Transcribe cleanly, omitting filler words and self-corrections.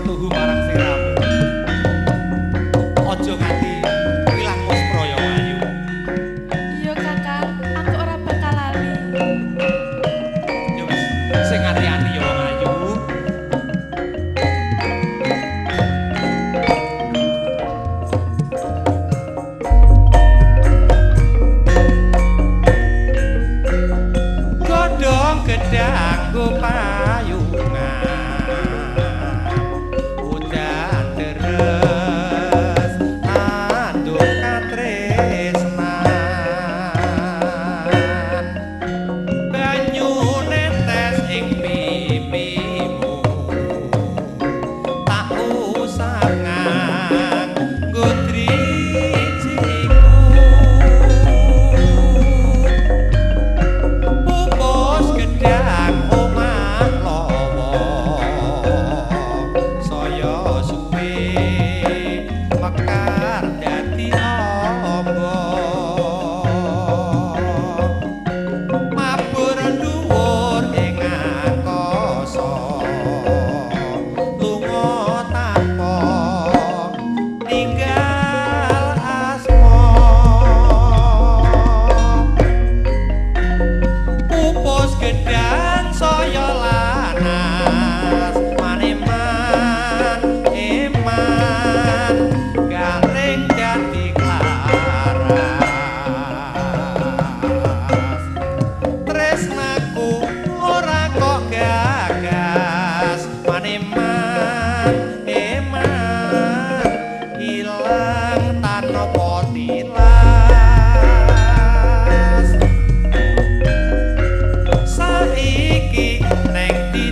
Tuhu marang sliramu. Aja nganti ilang muspraya ayu. Iya Kakang, aku ora bakal lali. Ya wis, sing ati-ati ya wong ayu. Godhong gedang go payungan, udan deres anduk katresnan, banyu netes ing pipimu tak usap nganggo drijiku. Pupus gedang omah lawa saya suwe mekar dadi amba, mabur dhuwur ing angkasa lunga tanpa ninggal asma. Pupus gedang saya lanas, maneman eman garing dadi klaras. Tresnaku ora kok gagas, maneman eman ilang tanpa tilas. Saiki neng di